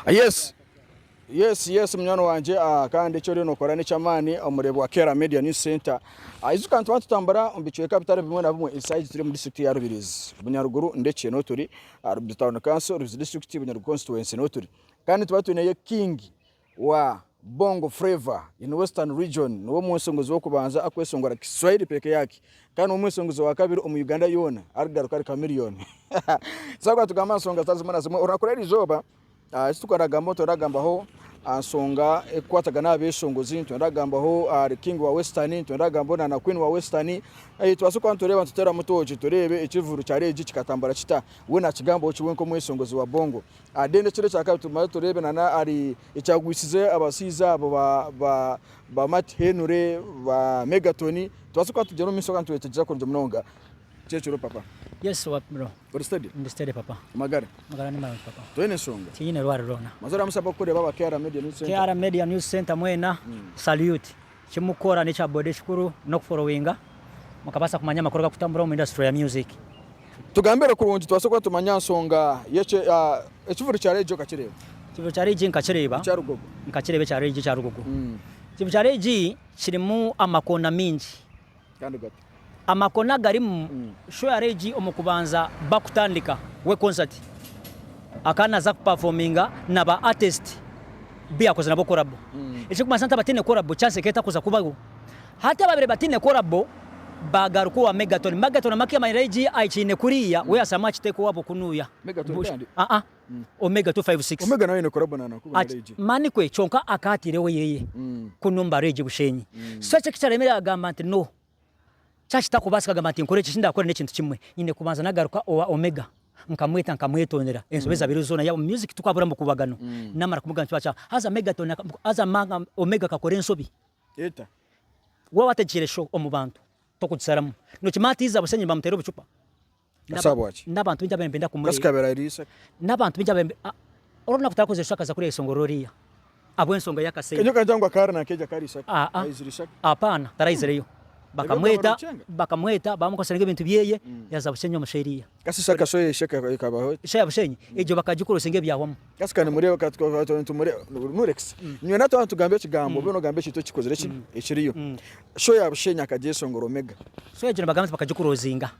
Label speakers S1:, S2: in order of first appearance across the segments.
S1: Yes yes yes munywani wangye kandi eki oriyo nokora nekyamaani omureebi wa KR Media News Center. Ijuka nituba nitutambura omu bicweka bitari bimwe na bimwe inside turi omu district ya Rubirizi, Bunyaruguru ndekye niho turi, Rubirizi Town Council, Rubirizi District, Bunyaruguru Constituency niho turi. Kandi nituba twineyo King wa Bongo Flava in Western Region, niwe omweshongozi w'okubanza akweshongora Kiswahili peke yake kandi niwe omweshongozi wa kabiri omu Uganda yoona arikugaruka ari Chameleone. Twaaba tugamba aha nshonga zitari zimwe na zimwe, orunaku rw'erizooba eki turikugambaho turagambaho aha nshonga erikukwatagana aha beshongozi, nitwenda kugambaho ahari King wa Western, nitwenda kugambaho na Queen wa Western, tubaase kuba nitureeba nituteeramu tooki tureebe ekivuru kya Regi kikatambura kita, we nakigambaho ki we nk'omweshongozi wa Bongo. Then ekiro ekyakabiri tumare tureebe nana ahari ekyagwisize abashaija abo ba ba ba Matt Henry, ba Megatoni, tubaase kuba tugyenda omu maisho kandi twetegyereza kurungi munonga. Kyekiro papa.
S2: Yes what bro.
S1: Ori steady?
S2: Ndi steady papa.
S1: Amagara?
S2: Amagara ni marungi papa.
S1: Toine enshonga?
S2: Tinyine rwari rwona.
S1: Maze oramushaba kukureeba aba KR Media News Center?
S2: KR Media News Center mwena salute. Ekimukukora nekya boda ekikuru nokuforowinga mukabaasa kumanya amakuru agakutambura omu industry ya music.
S1: Tugambire kurungi tubaase kuba nitumanya aha nshonga y'eki ekivuru kya Ray G okakireeba?
S2: Ekivuru kya Ray G nkakireeba.
S1: Ekya Rugogo.
S2: Nkakireeba ekya Ray G ekya Rugogo. Ekivuru kya Ray G kirimu amakoona maingi.
S1: Kandi gata?
S2: Amakoona agarimu, show ya Ray G omu kubanza bakutandika we concert akaba naza kupafominga na ba artist bu yakoze nabo collabo. Ekirikumanyisa nti abataine collabo chance ekaba etakuza kubaho. Hati ababaire bataine collabo bagaruka owa Megaton. Megaton amaka yamanya Ray G aikiine kuriya we yasaramu akiteeka owabo kunuya.
S1: Megaton kandi?
S2: Aa. Omega 256.
S1: Omega nawe aine collabo na Nakubu na Ray G.
S2: Mani kwe kyonka akatiireho yeye kunumba Ray G Bushenyi. So ekyo ekikyaremire agamba nti no. Kyakitakubaasika agamba nti nkore ki? Eki ndakora n'ekintu kimwe, nyine kubanza nagaruka owa Omega nkamweta nkamwetondera ensobi ezabaireho zoona yaaba omu music tikwabura mukubagano. Namara kumugambira nti haza Megaton haza Omega akakora ensobi.
S1: Eta.
S2: Waaba wategekire show omu bantu tokugisaramu. Nokimanya ati iza Bushenyi nibamuteera obucupa.
S1: Asaabwaki?
S2: N'abantu baingi ababaire nibenda
S1: Kasi
S2: kumureeba.
S1: kabeera ari Isaka.
S2: N'abantu baingi ababaire ah, orunaku tarakozire show akaza kuriya Isongororo oriya ahabw'ensonga y'akasente.
S1: Enyoka ngira ngu akaba ari nankeegi akari Isaka.
S2: Ah, ah.
S1: Aizire Isaka.
S2: Apaana, taraizireyo. Bakamweta,
S1: Ebyo
S2: bakamweta bamukwasira nk'ebintu byeye, yaza Bushenyi omu show eriya.
S1: Kasi Isaka show ye Ishaka ekabaho eta?
S2: Show ya Bushenyi, egyo bakagikurosinga ebyahwamu.
S1: Kasi ka nimureeba ka tumure Nurex. Nyowe na twaba nitugamba ekigambo obe nogamba ekintu ekikozire ki ekiriyo. Show ya Bushenyi akagyeshongora Omega.
S2: Show egyo nibagamba nti bakagikurozinga.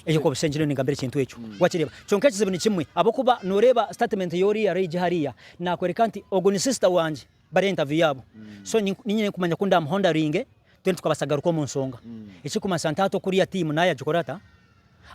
S2: Eyo ku obusingye nyowe ningambira ekintu ekyo. Wakireeba? Kyonka ekizibu ni kimwe, ahabw'okuba nooreeba statement y'oriya Ray hariya, naakworeka nti ogu ni sister wangye, bari interview yaabo. So niinye kumanya ku ndaamuhondaringe, twena tukabaasa kugaruka omu nshonga. Ekirikumanyisa nti hati okuriya tiimu nayo yagikora ata?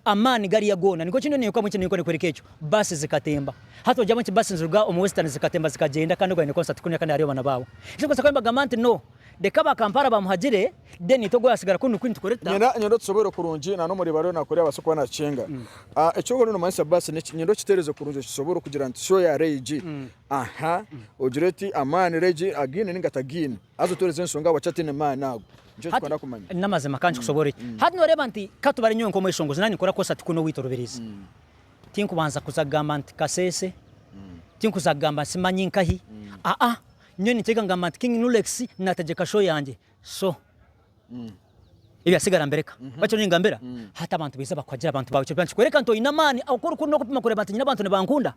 S2: Amaani gariya goona, nikwo kinu ninyowe ahabw'enki ninyowe nikworeka ekyo, baasi zikatemba. Hati ogira ahabw'enki baasi niziruga omu Western zikatemba zikagyenda kandi ogwo aine concert kunuya kandi hariyo abaana baabo. Ekirikumanyisa ku nibagamba nti no, reka aba Kampala bamuhagire, Then itwe ogwasigara kunu kunu nitukora tuta?
S1: Nyenda nyenda otusoboore kurungi na n'omuri bariyo nakore abaase kuba nakicenga. Ah, eki oriyo nomanyisa basi niki? Nyenda okiteereze kurungi okisoboore kugira nti show ya Ray G. Aha, ogire oti amaani Ray G agiine ninga tagiine. Haza otuheereze enshonga ahabwaki ataine maani ago. Nikyo
S2: Hati
S1: tukwenda kumanya.
S2: n'amazima ka nkikusoboore. Hati noreeba nti ka tubare nyowe nk'omweshongozi naanye ninkora concert kunu owaitu Rubirizi. Tinkubanza kuza kugamba nti Kasese, tinkuza kugamba simanyi nkahi. Aa, nyowe ninteeka ngamba nti King Nulex nategyeka show yangye. So ebyasigara mbireka. Bakyo ningambira hati abantu baija bakuhagira abantu baawe kyo nikikworeka nti oine amaani oku orikukunda n'okupima kureeba nti nyine abantu nibankunda.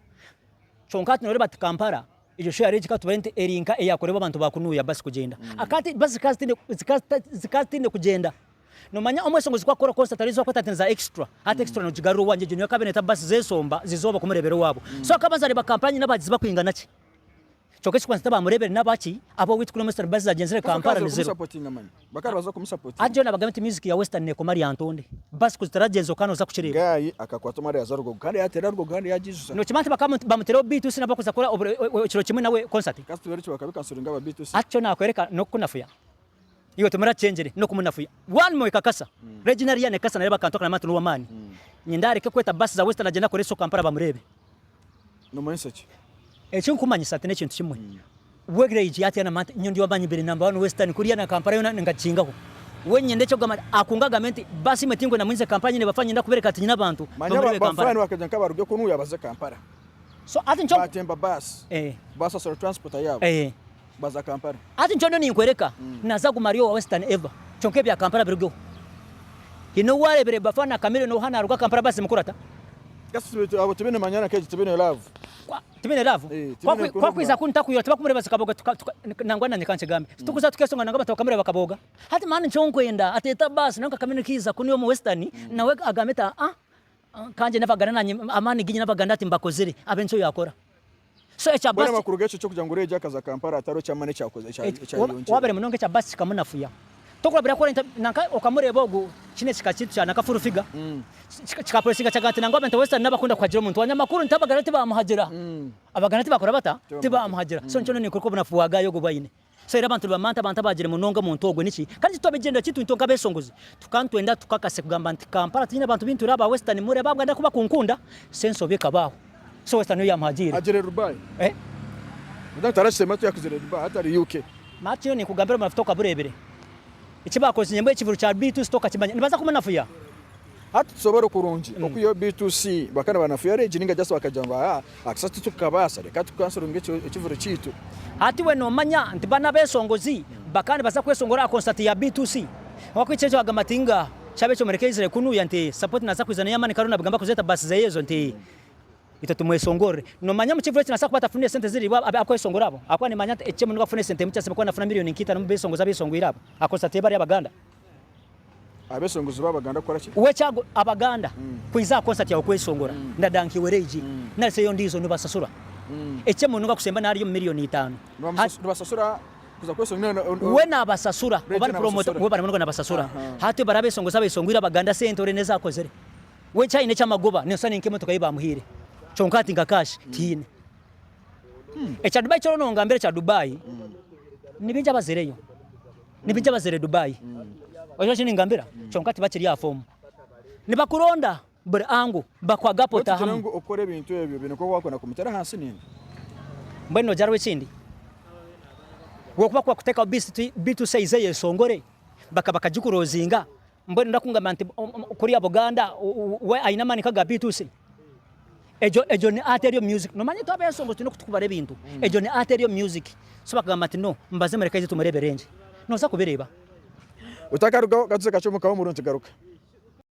S2: Kyonka hati noreeba ati Kampala egyo show yari egi katubare nti eri nka eyakoreibwe abantu ba kunuya basi kugyenda. Akati basi zikaba zikaba zitaine kugyenda. Nomanya omweshongozi ku akukora concert hariho ezibakweta nti niza extra. Hati extra nogigarura owangye egyo niyo akaba neeta basi zesomba ziza owaabo kumureebera owaabo. So akabanza areeba Kampala nyine abahagizi bakwingana ki. Kyonka ekikubanza tibamureebire n'abaki ab'owaitu kuri Western basi zagyenzire Kampala ni zero. Hati John abagambe nti music ya Western nekoma Lyantonde basi kuzitaragyenza okaba noza kukireeba.
S1: Guy akakwata omwari yaza Rugogo kandi yateera Rugogo kandi yagiijuza.
S2: Nokimanya nti bakaba bamutereho B2C nabo kuza kukora ekiro kimwe nawe concert.
S1: Kasi tubeere bakabikansoringa aba B2C.
S2: Hati kyo nakwereka n'okukunafuya iwe timurakyengire n'okumunafuya one more ekakasa Regina ariya nekasa nareeba akantu aka namanya nti n'owamaani nyenda areke kweta basi za Western agyende akore show Kampala bamureebe.
S1: Nomanyisa ki?
S2: Eki nkumanyisa ti n'ekintu kimwe. We Regi hati yanamanya nti nyowe ndi ow'amaani mbire number one Western kuriya na Kampala yoona nkagikingaho. We nyenda eky'okugamba nti akunge agambe nti basi imwe tinkwenda mwinze Kampala nyine bafani nyenda kubereka nti nyine abantu
S1: Manya
S2: bamureebe Kampala.
S1: bafani bakagira nkabaruge kunuya baze Kampala.
S2: So hati nikyo
S1: Batemba bus,
S2: Eh.
S1: basasura transport yaabo
S2: Eh.
S1: baza Kampala.
S2: Hati nikyo ndiyo ninkwereka naza guma ari owa Western ever kyonka ebya Kampala birugeho. Haine ou areebire Bafana Chameleone oha naruga Kampala basi zimukurata?
S1: Kasi abo tibine manyana keegi tibine love.
S2: Tibine love?
S1: Eh, tibine
S2: Kwa kwiza kunu takuyora tibakumureba zikaboga tuka, tuka, nangwa nanye kankigambe. Tukuza tukesonga nangwa abantu bakamureba bakaboga. Hati mani nikyo nkwenda ateeta basi nawe nka kamini kiiza kunu omu western nawe agambe ati ah kangye nabaganda nanye amaani ginye nabaganda ati mbakozire abe nikyo yakora. So ekya
S1: Mbwenu
S2: basi
S1: amakuru g'ekyo ky'okugira ngu Regi akaza Kampala hatariho ky'amaani ekyakoze ekyayeyongyera.
S2: Wabare munonga ekya basi kikamunafuya. Tokurabira kora nanka okamureeba ogu kine kika kintu kya nanka full figure. Kikapuresinga kyagira nti nangwa abantu western nabakunda kuhagira omuntu wangye amakuru nti abaganda tibamuhagira. Abaganda tibakora bata? Tibamuhagira. So nikyo ninkuruka obunafu bwa guy ogu obu ayine. So reero abantu nibamanya nti abantu abaagire munonga omuntu ogwe niki? Kandi twabegyendera ki itwe nk'abeshongozi? Tukaba nitwenda tukakase kugamba nti Kampala tihaine bantu baitu aba Western mure aba Buganda ku bakunkunda, so ensobi ekaba aho. So Western niyo yaamuhagiire.
S1: Agire Dubai.
S2: Eh?
S1: Mudamu tarashema tuyakuzire Dubai hati ari UK.
S2: Mati kino ninkugambira omunafu tokabureebire. Eki baakozire mbwenu ekivuru kya B2 tokakimanya. Nibaza kumunafuya.
S1: Hati tusobore kurungi okwihaho B2C bakaba nibanafuya Regi ninga just bakagira ngu aha akasa titukukabaasa reka tukansoringe ekivuru kyaitu.
S2: Hati iwe nomanya nti banu abeshongozi bakaba nibaza kweshongora aha concert ya B2C. Wakuhikya ekyo agamba ati nga kyaba ekyo mureke aizire kunuya nti support naza kwiza nayo amani kare nabigamba kuzeta bus zeye ezo nti itwe tumweshongorere. Nomanya omu kivuru eki naza kuba atafunire sente ziri abakweshongora abo ahakuba nimanya nti ekye munonga kufuna esente emukye asemeriire kuba nafuna million nka itano omu beshongozi abeshongwire abo aha concert ye bari abaganda.
S1: Abeshongozi b'Abaganda kukora ki?
S2: We Kyago, Abaganda kwija aha concert yawe kweshongora ndada nka iwe Ray-G nari shi ey'ondiijo nibasasura. Ekyemununga kusemba nari omu million itaano.
S1: Nibasasura kuza kweshongora?
S2: We nabasasura
S1: oba
S2: ni promoter
S1: Ray-G
S2: we baramununga nabasasura.
S1: Aha.
S2: Hati bari abeshongozi abeshongwire Abaganda sente ore n'ezi akozire. We eki aine eky'amagoba noshusha ni nk'emotoka ei bamuhaire kyonka hati nka cash tihaine. Ekya Dubai kyo nongambira ekya Dubai ni baingi abazireyo. Nibaija bazire Dubai. Oine eki ningambira? Kyonka tibakiri aha fomu. Nibakuronda buri ango, bakuha gap
S1: Mbwenu tugire
S2: otahamu.
S1: ngu okukora ebintu ebyo biine kuba wakwenda kumutera ahansi nainga?
S2: Mbwenu nogira hariho ekindi? Wokuba kubakuteekaho B2 size eyesongore, bakaba bakagikurozinga, mbwenu ndakungambira nti kuriya Buganda we aine amaani nk'aga B2C? Egyo egyo ni art eri omu music. Nomanya itwe abeshongozi twine oku tukubara ebintu. Egyo ni art eri omu music. So bakagamba nti no, mubaze mureke aije tumureebereengye. Nooza kubireeba.
S1: Otakarugaho, katuze kakye omu kahumuro nitugaruka.